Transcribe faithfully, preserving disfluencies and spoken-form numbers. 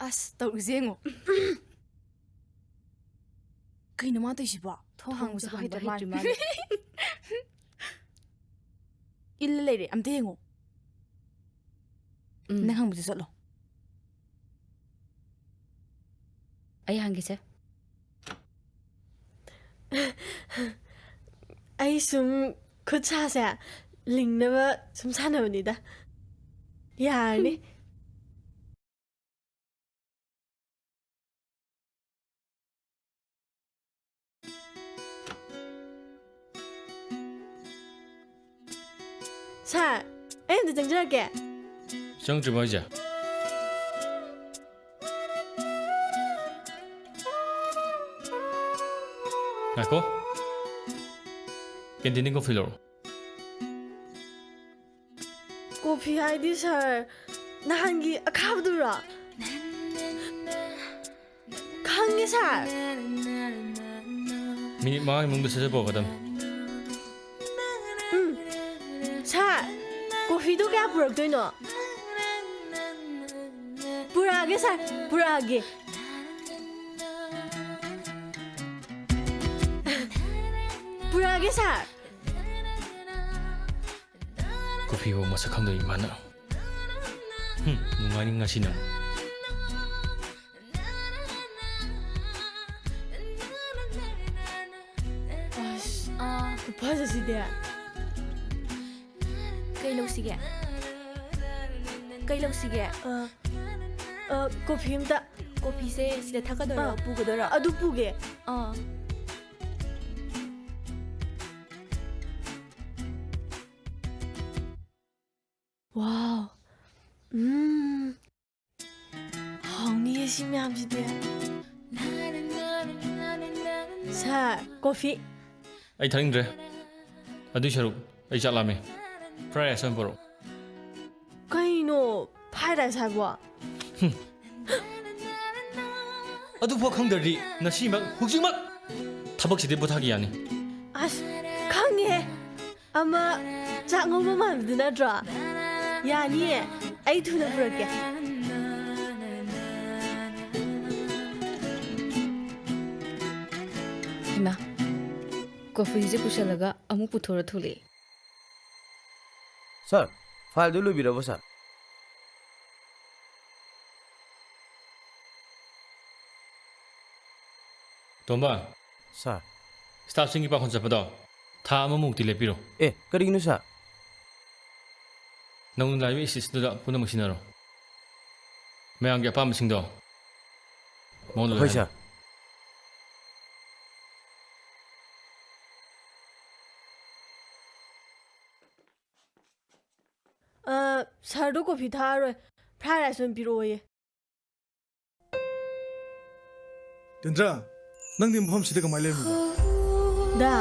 ꯑꯁ, ꯇꯧꯔꯤꯁꯦ ꯌꯦꯡꯉꯣ꯫ ꯀꯩꯅꯣ ꯃꯥ ꯇꯧꯔꯤꯁꯤꯕꯣ? ꯊꯣꯡ ꯍꯥꯡꯕꯁꯨ ꯊꯣꯡꯁꯨ ꯍꯩꯇ꯭ꯔ ꯍꯥꯡꯕ ꯃꯥꯜꯂꯦ꯫ ꯍꯩꯇ꯭ꯔꯤ ꯃꯥꯜꯂꯦ꯫ ꯏꯜꯂ ꯂꯩꯔꯦ, ꯑꯝꯇ ꯌꯦꯡꯉꯣ꯫ ꯎꯝ꯫ ꯅꯪ ꯍꯪꯕꯁꯨ ꯆꯠꯂꯣ꯫ ꯑꯩ ꯍꯪꯒꯦꯁꯦ꯫ ꯑꯩ ꯁꯨꯝ ꯈꯨꯠ ꯁꯥꯁꯦ ꯂꯤꯡꯅꯕ ꯁꯨꯝ ꯁꯥꯟꯅꯕꯅꯤꯗ꯫ ꯌꯥꯔꯅꯤ꯫ ꯁꯥꯔ, ꯑꯩ ꯑꯝꯇ ꯆꯪꯖꯔꯛꯀꯦ꯫ ꯆꯪꯗ꯭ꯔꯤꯕꯣ ꯍꯥꯏꯁꯦ? ꯉꯥꯏꯈꯣ꯫ ꯀꯦꯟꯇꯤꯟꯗꯒꯤ ꯀꯣꯐꯤ ꯂꯧꯔꯣ꯫ ꯀꯣꯐꯤ ꯍꯥꯏꯗꯤ, ꯁꯥꯔ, ꯅꯍꯥꯟꯒꯤ ꯑꯈꯥꯕꯗꯨꯔꯣ? ꯈꯪꯉꯦ, ꯁꯥꯔ꯫ ꯃꯤꯅꯤꯠ ꯃꯉꯥꯒꯤ ꯃꯅꯨꯡꯗ ꯁꯠ ꯁꯠ ꯄꯨꯔꯛꯀꯗꯕꯅꯤ꯫ ꯎꯝ꯫ ꯁꯥꯔ, ꯀꯣꯐꯤꯗꯣ ꯀꯌꯥ ꯄꯨꯔꯛꯇꯣꯏꯅꯣ? ꯄꯨꯔꯛꯑꯒꯦ, ꯁꯥꯔ, ꯄꯨꯔꯛꯑꯒꯦ꯫ ꯄꯨꯔꯛꯑꯒꯦ, ꯁꯥꯔ꯫ ꯀꯣꯐꯤꯕꯨ ꯃꯁꯛ ꯈꯪꯗꯣꯏ ꯏꯃꯥꯅ꯫ ꯍꯨꯝ, ꯅꯨꯡꯉꯥꯏꯅꯤ ꯉꯁꯤ ꯅꯪ꯫ ꯑꯁ, ꯑꯥ, ꯈꯨꯐꯖꯁꯤꯗꯤ꯫ ꯀꯩ ꯂꯧꯁꯤꯒꯦ? ꯀꯩ ꯂꯧꯁꯤꯒꯦ? ꯑ, ꯑ, ꯀꯣꯐꯤ ꯑꯝꯇ꯫ ꯀꯣꯐꯤꯁꯦ ꯁꯤꯗ ꯊꯛꯀꯗꯣꯏꯔꯣ? ꯑꯥ꯫ ꯄꯨꯒꯗꯣꯏꯔꯣ? ꯑꯗꯨ ꯄꯨꯒꯦ꯫ ꯑꯥ꯫ ꯋꯥꯎ꯫ ꯎꯝ꯫ ꯍꯥꯎꯅꯤꯌꯦ ꯁꯤ ꯃꯌꯥꯝꯁꯤꯗꯤ꯫ ꯁꯥꯔ, ꯀꯣꯐꯤ꯫ ꯑꯩ ꯊꯛꯅꯤꯡꯗ꯭ꯔꯦ꯫ ꯑꯗꯨꯏ ꯁꯔꯨꯛ ꯑꯩ ꯆꯥꯛ ꯂꯥꯝꯃꯦ꯫ ꯐ꯭ꯔꯥꯏ ꯔꯥꯏꯁ ꯑꯣꯏꯅ ꯄꯨꯔꯛꯑꯣ꯫ ꯀꯩꯅꯣ ꯐ꯭ꯔꯥꯏ ꯔꯥꯏꯁ ꯍꯥꯏꯕꯣ? ꯍꯨꯝ꯫ ꯑꯗꯨꯐꯥꯎ ꯈꯪꯗ꯭ꯔꯗꯤ ꯉꯁꯤꯃꯛ, ꯍꯧꯖꯤꯛꯃꯛ ꯊꯕꯛꯁꯤꯗꯤ ꯄꯣꯊꯥꯈꯤ ꯌꯥꯅꯤ꯫ ꯑꯁ, ꯈꯪꯉꯦ꯫ ꯑꯃ ꯆꯥꯛ ꯉꯧꯕ ꯃꯥꯟꯕꯗꯨ ꯅꯠꯇ꯭ꯔꯣ? ꯌꯥꯅꯤꯌꯦ, ꯑꯩ ꯊꯨꯅ ꯄꯨꯔꯛꯀꯦ꯫ ꯀꯣꯐꯤꯁꯦ ꯄꯨꯁꯜꯂꯒ ꯑꯃꯨꯛ ꯄꯨꯊꯣꯔ ꯊꯣꯛꯂꯛꯑꯦ꯫ ꯁꯥꯔ, ꯐꯥꯏꯜꯗꯨ ꯂꯣꯏꯕꯤꯔꯕꯣ ꯁꯥꯔ? ꯇꯣꯝꯕ, ꯁꯥꯔ꯫ ꯁ꯭ꯇꯥꯐꯁꯤꯡꯒꯤ ꯄꯥꯈꯣꯟ ꯆꯠꯄꯗꯣ ꯊꯥ ꯑꯃꯃꯨꯛꯇꯤ ꯂꯦꯞꯄꯤꯔꯣ꯫ ꯑꯦ, ꯀꯔꯤꯒꯤꯅꯣ ꯁꯥꯔ? ꯅꯪ ꯂꯥꯛꯏꯕ ꯑꯦꯁꯤꯁꯇꯨꯗ ꯄꯨꯝꯅꯃꯛ ꯁꯤꯟꯅꯔꯣ꯫ ꯃꯌꯥꯝꯒꯤ ꯑꯄꯥꯝꯕꯁꯤꯡꯗꯣ ꯃꯉꯣꯟꯗ ꯂꯣꯏ ꯍꯣꯏ ꯍꯥꯏꯔꯣ꯫ ꯁꯥꯔ꯫ ꯑ, ꯁꯥꯔꯗꯣ ꯀꯣꯐꯤ ꯊꯛꯑꯔꯣꯏ, ꯐ꯭ꯔꯥꯏ ꯔꯥꯏꯁ ꯑꯣꯏꯅ ꯄꯤꯔꯛꯑꯣꯌꯦ꯫ ꯇꯦꯟꯗ꯭ꯔ, ꯅꯪꯗꯤ ꯃꯐꯝꯁꯤꯗ ꯀꯃꯥꯏꯅ ꯂꯩꯔꯝꯃꯤꯕ? ꯗꯥ,